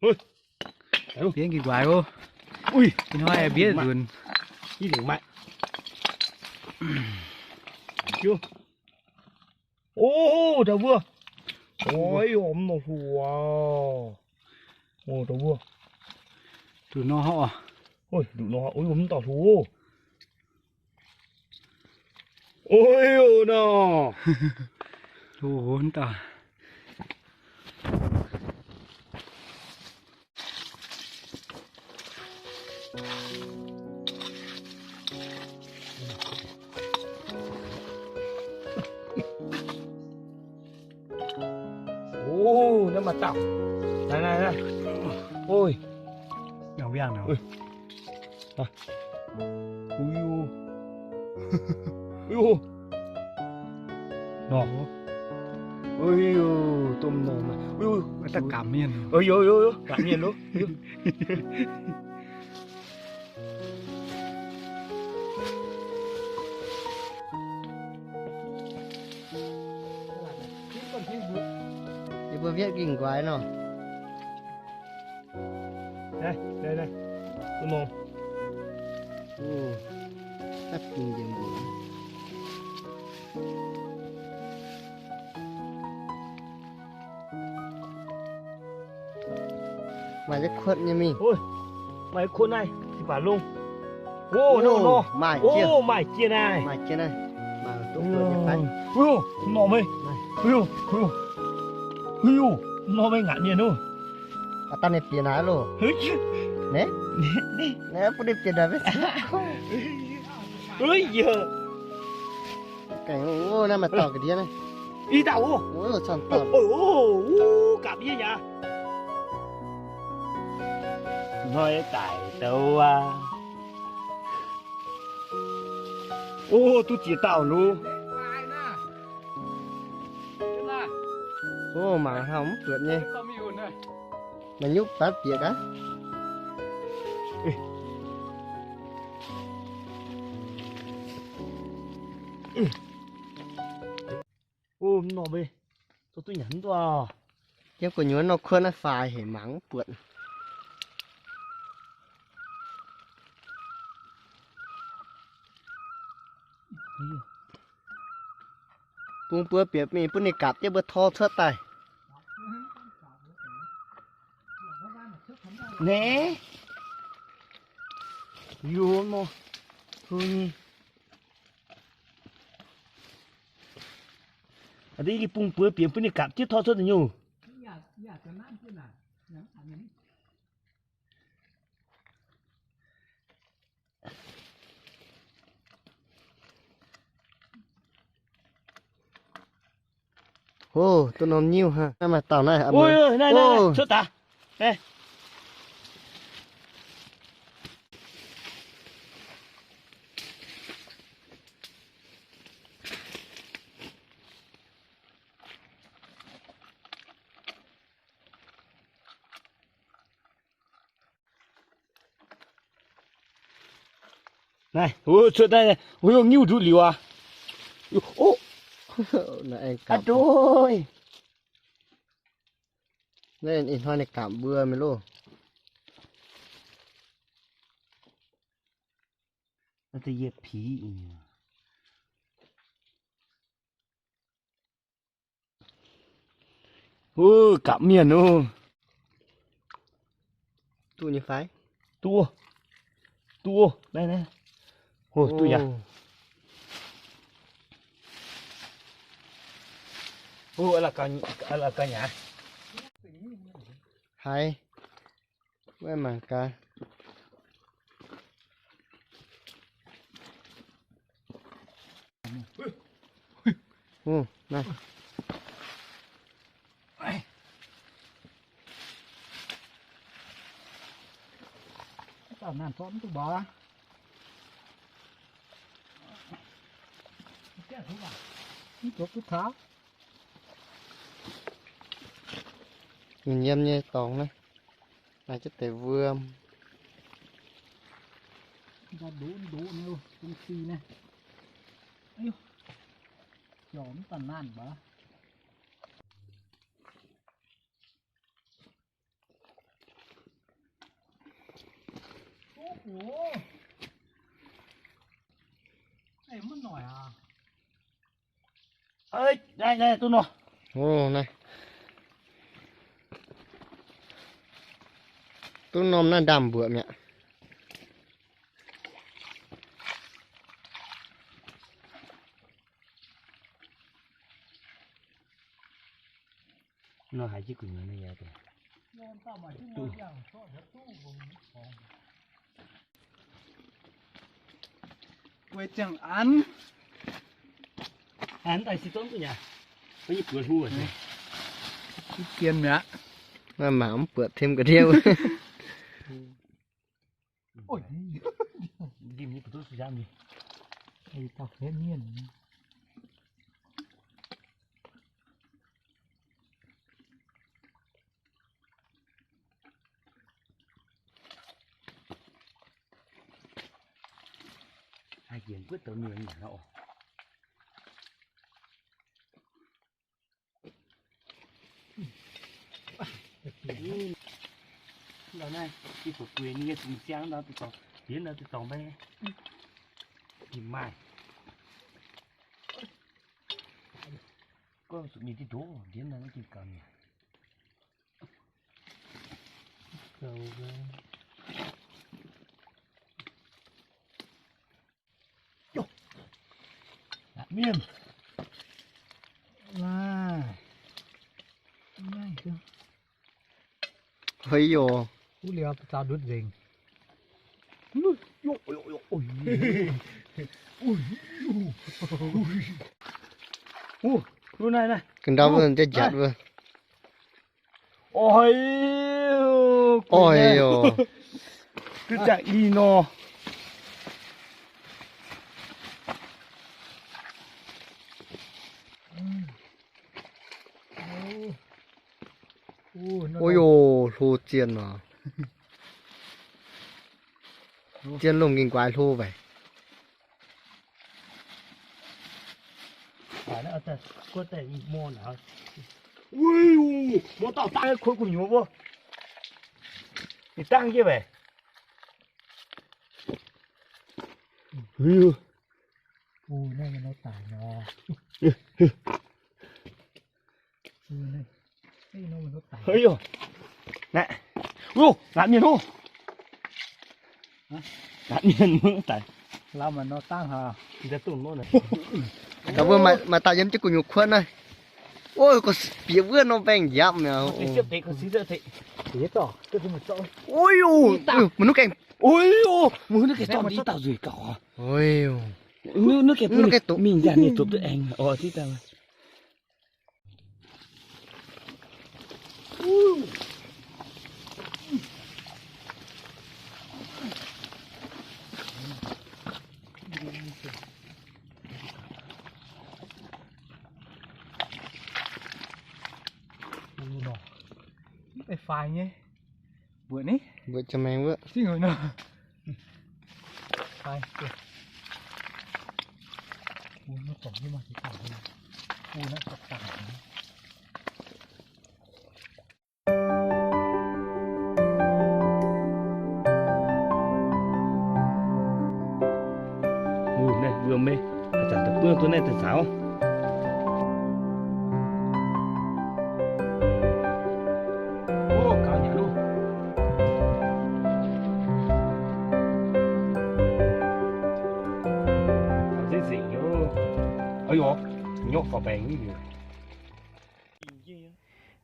Bienv gengh guaix oc. Ih hnoi aengx bienv nzunc. Oc, dauh wuov. Oix, mv nor hlo aqv. Oc, dauh wuov. Nduqc nor hov. Oc, nduqc nor, mv dauh hlo. Oc, nor. Hlo hlo dauh. Oc, naaiv maaih dauh. Naaiv, naaiv, naaiv. Oc. Nangc wiangh nor. Uiu. Uiu. Nor. Uiu, domh nor. Uiu. Daaih gamh mienh. Uiu, uiu, uiu, gamh mienh loh. Yie mbuo wietv gengh nquaix nor. Naaiv, naaiv, naaiv. Domh norm. Ov, dapv dingc njiec mbuoqc. Maaih yietv kuotv nyei mingh. Maaih yietv kuotv naaiv, jiu-baang longh. Ov, nor, nor. Maaih jiex. Ov, maaih jiex naaiv. Maaih jiex naaiv. Maaih duqv kuotv nyei fai? Uiu, norm meih. Uiu, uiu. Uiu, norm meih ngaatc mienh oc. Aa, daaih ninh bieqc naaic loh. Naaiv, naaiv bun ninh bieqc naaic maiv zeiz. Gaengh, ov, naaiv maaih dauh ga'ndiev naaiv. Ih, dauh oc. Ov, camv dauh. Ov, gapv yie yaac. Hnoi daic douz aqv. Ov, duqv ziex dauh loh. Ov, mangc hnangv mv buatc nyei. Maaih nyutc baav bieqc aqv. Ov, mv norm meih, duqv nyanc mv duqv. Yiem gu'nyuoz nor kuotv naaiv faix haic, mangc mv buatc. Bung mbuo bieqc mingh bun ninh gapv jienv mbuo tor cuotv daaih. Naaiv, yie mbuo hu nyei. Aa, deix yie bung mbuo bieqc bun ninh gapv jienv tor cuotv daaih nyungc. Hov, duqv norm nyiuh hnangv. Naaiv maaih dauh naaiv. Ov, naaiv, naaiv, cuotv daaih. Naaiv. Naaiv, cuotv daaih, ov, nyiuh nduqc liuz aqv. Ov, aa, doic. Naaiv ih hnoi ninh gapv mbuo mingh loh. Naaiv deix yie piz. Ov, gapv mienh ov. Duqv nyei fai? Duqv. Duqv. Naaiv, naaiv. Ov, duqv yaac. Ov, aa, la'gauh nyei. Haiz. Wuov mangc gaax. Ov, naaiv. Dauh naanh zorqv mv duqv mborqv. Mv zuqc duqv taux. Mienh yiem nyei dorngx naaiv, maaih jienv deix wuom. Ndoqv ndoqv nyei, dongh si naaiv. Jauv mv baac naanh mbuo. Ov, naaiv, duqv norm naaiv ndaamv-mbuoqc mi'aqv. Nor haiz jienv gu'nyuoz nyei yaac weic ziangh an. An daaih si zorngv gu'nyuoz, mv buoz hlo aqv. Mv dien mi'aqv. Maiv mangc mv buatc tim ga'ndiev. Haih yienc buov douz mienh nyei oc. Ndau naaiv, yie fu'jueiv ninh nyei zungh ziangx ndau deix dorngx, diex ndau deix dorngx mbaih. Ninh maaih. Gorngv zuqc mingh diqv ndoqv, ndiev naaiv gengh gaux mi'aqv. Mienh. Hei yoc. Wuov liuz zaux ndutv nzengc. Ga'ndauv wuov jatv jatv wuov. Oi, oi yoc. Ga'jangv i nor. Oi yoc, hlo zienh oc. Zienh lomh nqingh guaax hlo weic. Ui, mor dauh dangh kuv gu'nyuoz wuov. Ninh dangh jienv weic. Ov, naaiv mienh ov. Naaiv mienh daic. Mbuo maaih daaih yiem jienv gu'nyuoz kuotv naaiv. Ov, bieqc wuov norm baengh nziaamv mi'aqv. Ov, mv nuqv gaengh. Ov, mv nuqv gaengh dorh ndiev dauh nzueic gauh. Ov, mv nuqv gaengh mingh nziaamv ninh zopc duqv aengx. Mv faix nyei. Mbuoqc ni? Mbuoqc jiex maengx wuov. Naaiv mbuo maiv zanc daaih buov duqv naaiv daaih nzaaux.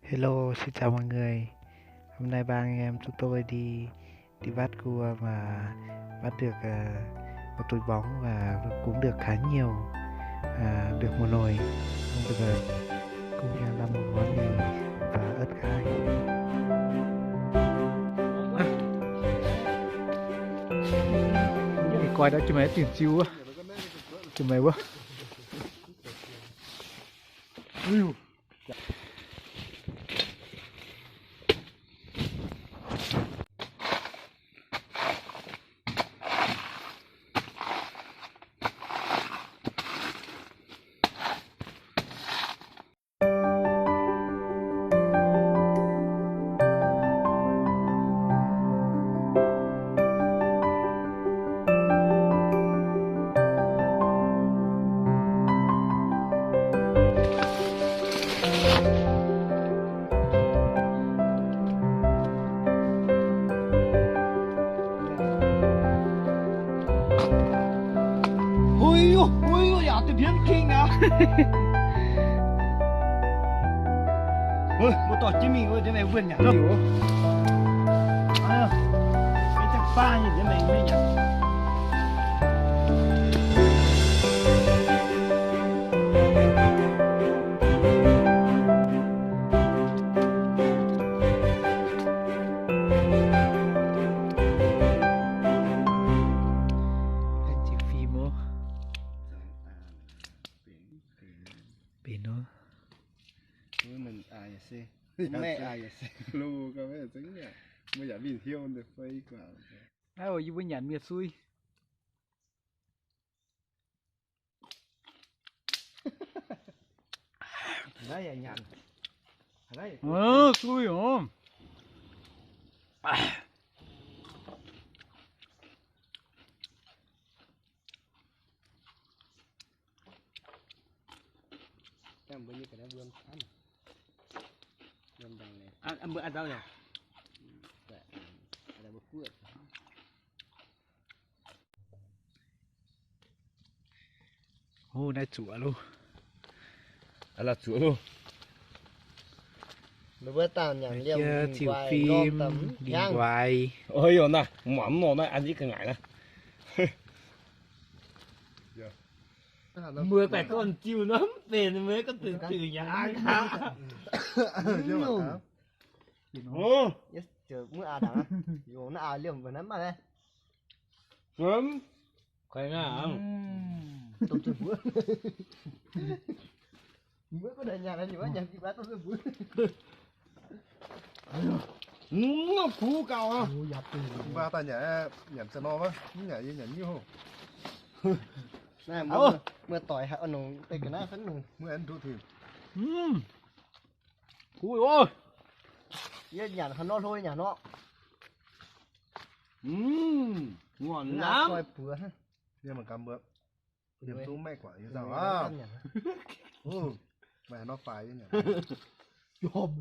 Hello, xin chào mọi người. Hôm nay ba anh em chúng tôi đi đi bắt cua và bắt được, ờ, một túi bóng và cũng được khá nhiều, à, được một nồi. Bây giờ cùng nhau làm một món mì và ớt cay. Coi đã cho mày tìm chiêu á. Cho mày quá. Mbuo dorh jienv mingh wuov, diex mengh wuonh nyanc. Maiv zangv baav nyei diex mengh maiv nyanc. Ziux fim oc. Benx nor. Naaiv yie mbuo nyanc mienh sui. Sui oc. Hov, naaiv zuoqc loh. Zuoqc loh. Ziux fim, lingh nquaix. Oix yoc naaiv, muangx mv nor naaiv an jienv ga'ngaaic naaiv. Mbuo daaih gorngv jiu nor mv benx, mbuo gorngv zuqc zuqc nyanc aqv. Mv aa dangx, yungz naaiv aa liemh mbuo naaiv maaih. Mbuo gunv nyanc, nyanc mbuo domh zuqc mbuo. Mv kuv gauh aqv. Mv baac daaih nyanc, nyanc za'nor wuov, mv nyanc yie nyanc nyiuv hoc. Meih doic haiz nongc deix ga'naaiv fai nongc. Mv nduqc tengx. Kuv oc. Yie nyanc haaix nor hlo nyanc nor. Nor buoz. Yie mangc gaax mbuo. Liemh zungv maeqv guangc yie nzauh aqv. Meih haaix nor faix yie nyanc. Orv,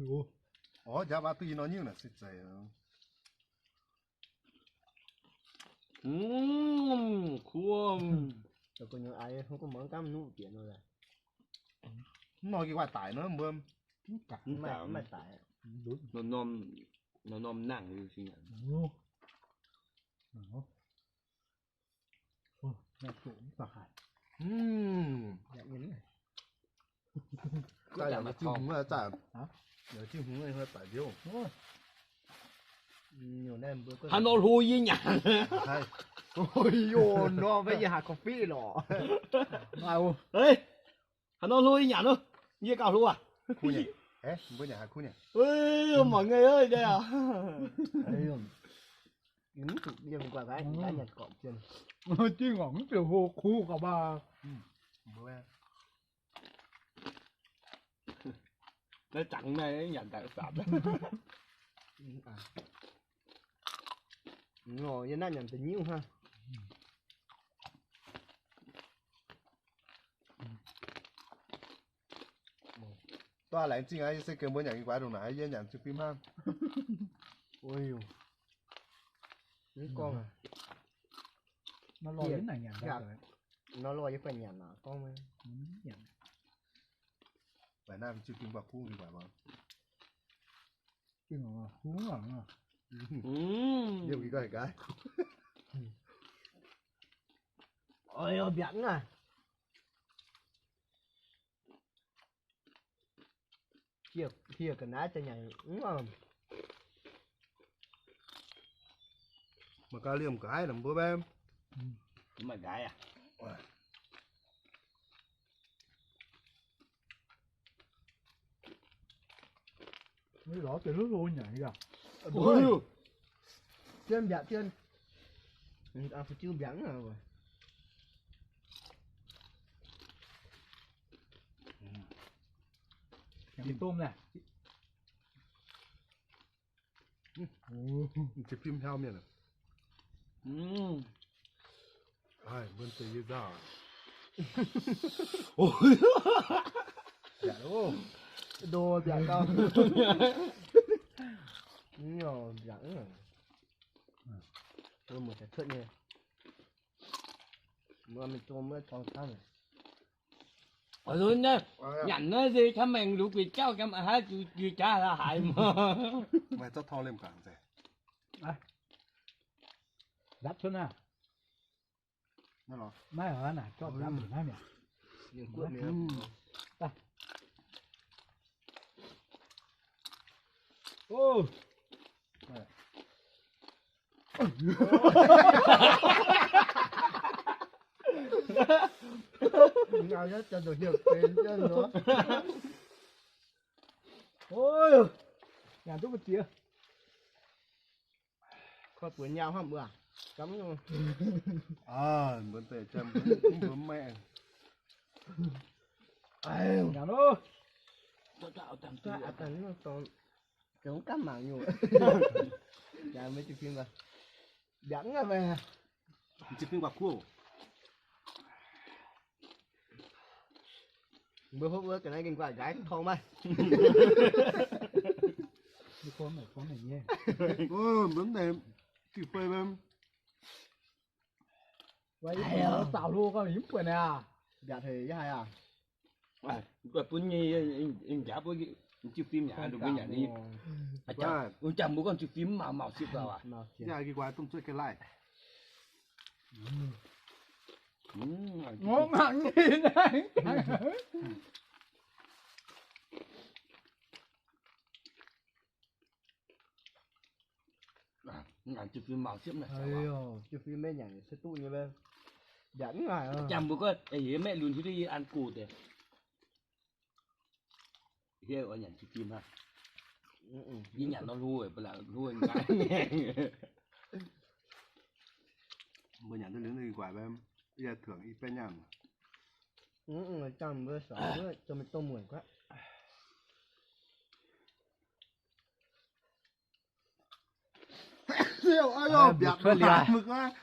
njaav baav duqv yie nor nyiuv naaic se zeiz. Kuv. Mv nor gengh maaih daic nor mbuo. Mv daic, maaih daic. Norm, norm nangh. Daaih yaac jiu hmz, daaih yaac jiu hmz daic nziouv. Haaix nor hlo yie nyanc. Yoh, nor maiv yie haaix coffee lorqc. Haaix nor hlo yie nyanc nor, yie gauh hlo aqv. Mbuo nyanc haaix kuv nyei? Mangc nyei, deix aqv. Dingh ngorc mv bieqc hlo kuv gauh baac. Naaiv zangx naaiv nyanc daaih saatc. Yie naaiv nyanc da'nyeiv hnangv. Duqv laengz zingh aqv, yie se gengh mbuo nyanc gengh guaax ndongc naaic, yie nyanc ziux fim hnangv. Mv gorngv aqv. Nor lorh yie fai nyanc aqv, gorngv maiv nyanc. Baac naaiv ziux fim guaax kuv gengh guaax mangc. Liemh gengh gaax. Oix mbiaauc aqv. Hieh ga'naaiv za'nyanc mv. Mangc gaax liemh ga'naaiv naaic mbuo maiv. Maiv gaax aqv. Lorz deix hlo hlo nyanc yaac. Zien mbiaauc zien. Fu-jiu mbiaauc. Domh naaic. Ziux fim hnyouv mienh. Mbuo deix yie nzauh. Ndo mbiaauc gauh. Mbiaauc, mbuo muoz-doic cuotv nyei. Mbuo mingh zong mbuo torngv camv. Nyanc naaiv se taux maengx lux guix jauv, haaix jiex jaax haaix haaix mv. Maiv zorqv tor liemh guangc nzengc. Nzapv cuotv naaiv. Maiv oc, naaic zorqv nzapv nzengc naaiv mi'aqv. Nyanc duqv mbuo ziex. Koi buoz nyau hnangv mbuo. Mbuo deix jiem mbuo mv maeqv. Nyanc loh. Zoux gapv mangc nyungc. Jaax maiv jiu fim, mbiaangx aqv meih. Jiu fim guaax kuv. Mbuo hopv wuov ga'naaiv gengh guaax nqaaix tong maiv. Mbuo mv deix jiu fim maiv. Zaux hlo gau mv buatc naaic. Mbiaatc haic yie haic aac. Guaih bun nyei, njaaux mbuo jiu fim nyanc, mbuo nyanc ni. Wuov jangx mbuo gorngv jiu fim mv maaih, maaih sipv gau aac. Yie haiz gih guaix domh zuoqv ga'laiv. Nyanc jiu fim maaih sipv naaic. Jiu fim maiv nyanc se duqv nyei maiv. Jangx mbuo gorngv yie maeqv lunx hiuv duqv yie an gox deix. Hiuv oix nyanc jiu fim hnangv. Yie nyanc nor hlo, ba'laqc hlo nqaaix. Mbuo nyanc duqv liuz guaix maiv, yie tuangx i baeqv nyaanh. Jangx mbuo saux wuov, mbuo domh muonc guaatv. Siouc, aa, mbiaatc liac mv guaatv.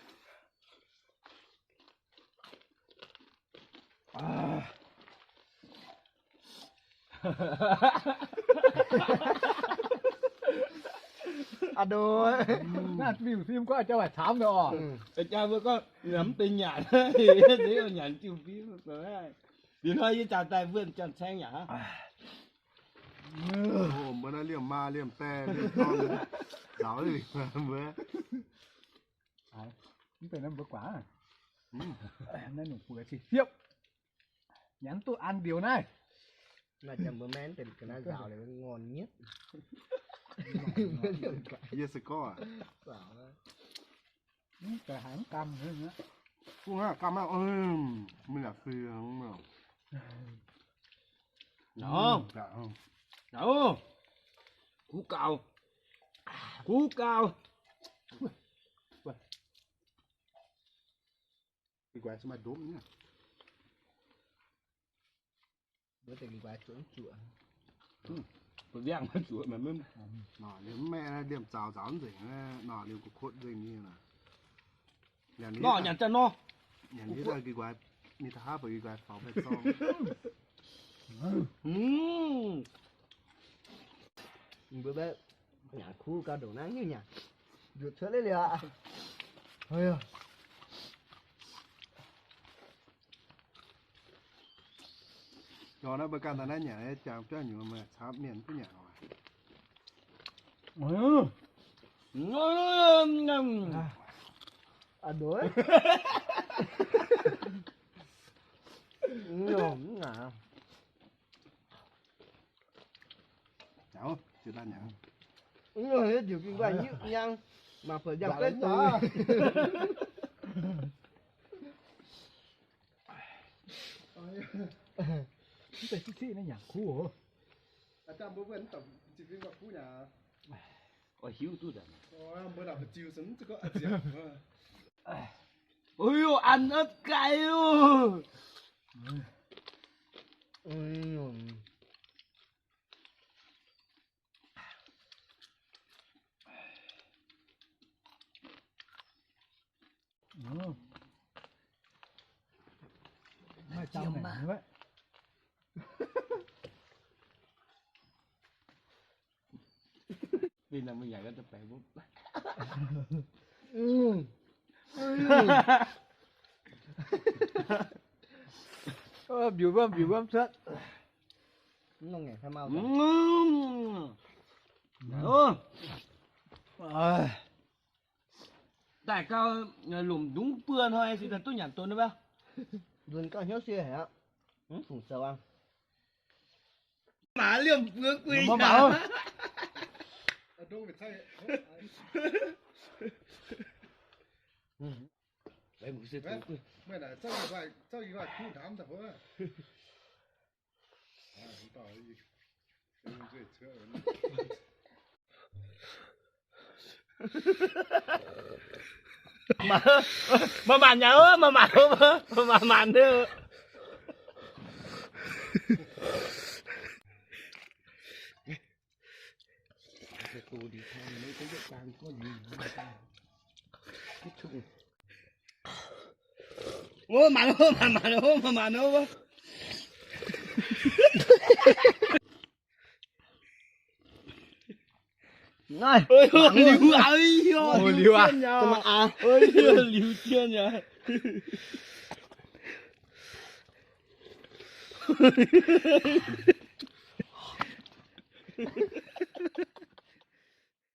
Aa, dongh naaiv jiu fim guaatv jauv waaic camv nyei oc. Jaa mbuo gorngv mv deix nyanc, nyanc jiu fim. Liuz hnoi yie jaax daaih mbuo janx-caeng yaac hnangv. Mbuo naaiv liemh maa liemh die liemh dorn nzaaux mbuo. Mv deix naaiv mbuo guaax, naaiv nyungc buoz cing fiepv, nyanc duqv an ndiouc naaiv. Naaiv jangx mbuo maengx deix ga'naaiv nzaaux liuz nqorn nyietv. Yie se gorngv aac, mv deix haiz mv gamh, mv gamh aqv, mv yaac fui. Kuv gaux, kuv gaux. Mbuo deix ga'guaix zuoqc mv zuoqc. Mbuo mbiangh maiv zuoqc, mv maaih liemh zaux nzengc, nor liemh gu'kotv nzengc nyei. Nor nyanc daaih nor. Nyanc ndiev daaih ga'guaix, ninh da'haav baac ga'guaix faaux maiv zorng. Mbuo nyanc kuv gau ndongc naaiv nyungc nyanc, nzuqc cuotv leiz liuz aqv. Jor naaiv mbuo ganh daaih naaiv nyanc jangx biauv nyuoz meih camv mienh duqv nyanc oc. Diuc ging guanh nyipv nyang, mangc buatc njang beiv daaih. Mv deix siqv siqv naaiv nyanc kuv oc. Hiuv duqv daaih. Oix hiuv, an aqv gaaix oc. Maiv dau maengc nyei. Ninh mbuo yaac ganh daaih baengx mbuo. Mbiungc wuom, mbiungc wuom cuotv. Daaih gauh lomc ndungv buo hnoi se daaih duqv nyanc don wuov. Nzuonx gauh hnyouv sie haic aqv. Fungc zoux aqv. Maaz liemh buo guei Maaih maanc nyanc, maaih maanc, maaih maanc. Maanc, maanc, maanc, maanc. Liuz, liuz aqv. Liuz jienv aqv.